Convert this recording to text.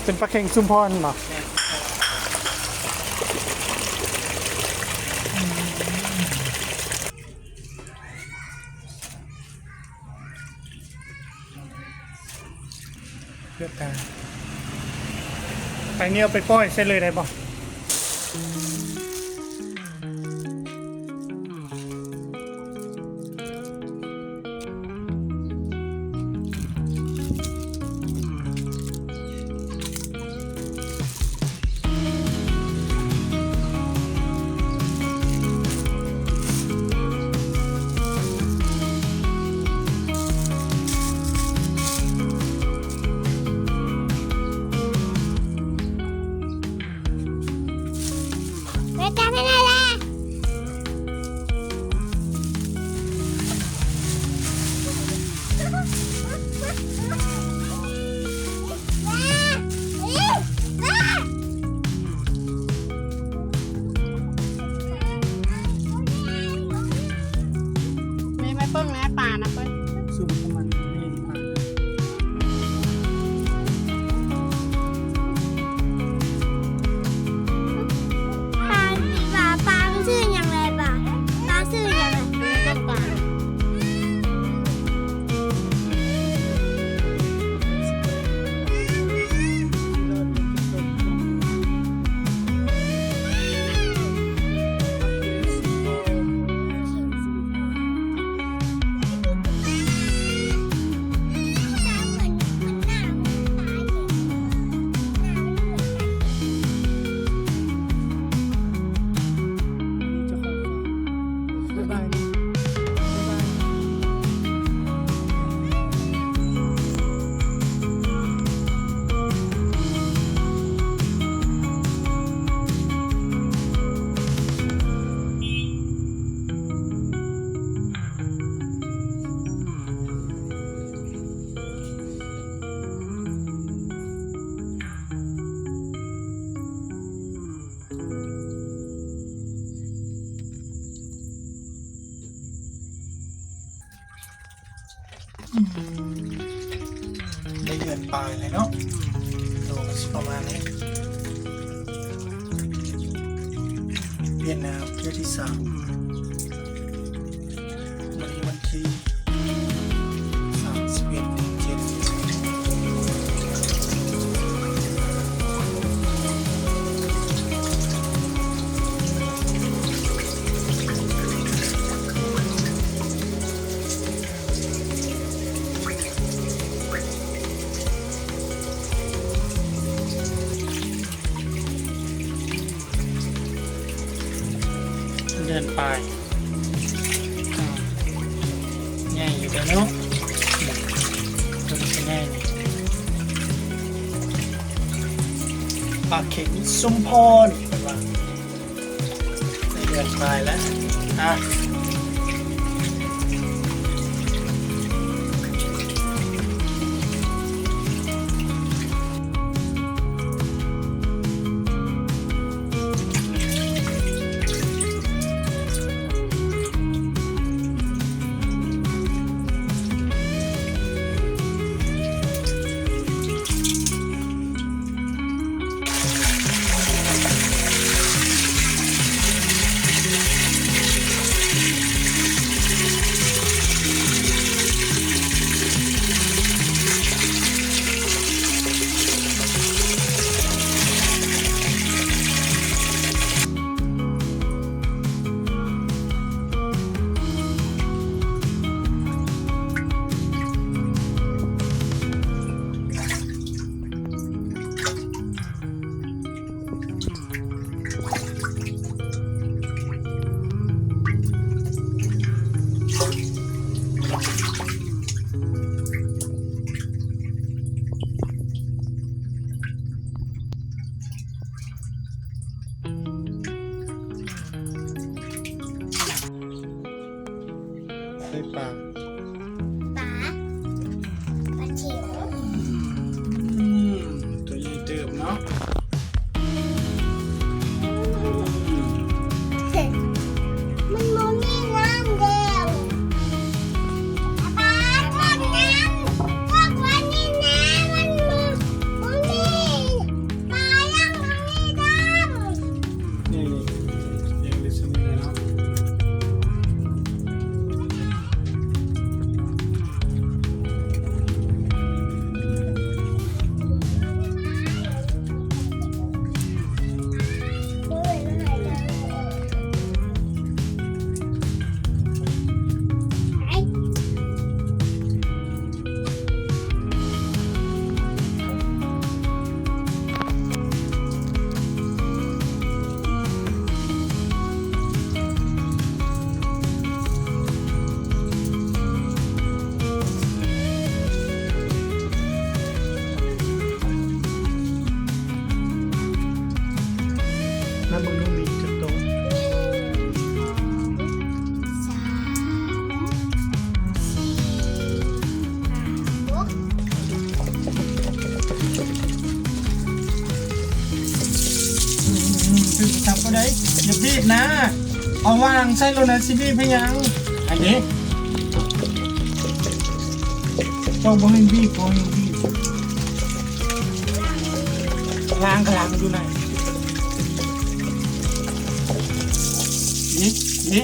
ເປັນປາເຂັງຊຸມພອນບໍ? ແມ່ນ. ເພື່ອການ ໄປນີ້ເອົາໄປປ່ອຍໃສ່ເລີຍໄດ້ບໍ່? ແມ່ມາເບິ່ງແນ່ ປານະເພິ່ນ ຊຸມນ້ຳມັນ ປາ ປາ ປາມັນຊື່ຫຍັງແລະ ປາ ປາຊື່ຫຍັງແລະ? ປາ. ອືມ ໄດ້ເດືອນປາຍແລ້ວເນາະ ໂຕກໍຊິປະມານນີ້ ປ່ຽນນ້ຳເທື່ອທີສາມ. ມື້ນີ້ວັນທີສາມສິບເອັດ ເດືອນເຈັດ. ເດືອນປາຍ ອາ ໃຫຍ່ຢູ່ເດ້ເນາະ ໂຕນີ້ກໍໃຫຍ່ ປາເຂັງຊຸມພອນ ເພິ່ນວ່າ ໄດ້ເດືອນປາຍແລ້ວ ອາ. ໄດ້ປາ ປາ ປາເຂັງ ອືມ ໂຕໃຫຍ່ເຕີບເນາະ ອືມ ມັນບໍ່ມີນ້ຳແລ້ວ ປາ ພວກນ້ຳ ພວກໄວ້ນີ້ນະ ມັນບໍ່ ບໍ່ມີ ເບິ່ງດູມີຈັກໂຕ ສາມ ສີ່ ຫ້າ ຫົກ ອືມ ຖືກຈັບບໍ່ໄດ້ ຢ່າບີບນະ ເອົາວາງໃສ່ໂລດນະ ຊິບີບເຮັດຫຍັງ ອັນນີ້ ເຈົ້າບໍ່ແມ່ນບີບ ບໍ່ແມ່ນບີບ ລ້າງກະລ້າງຢູ່ໃນ ນີ້ ນີ້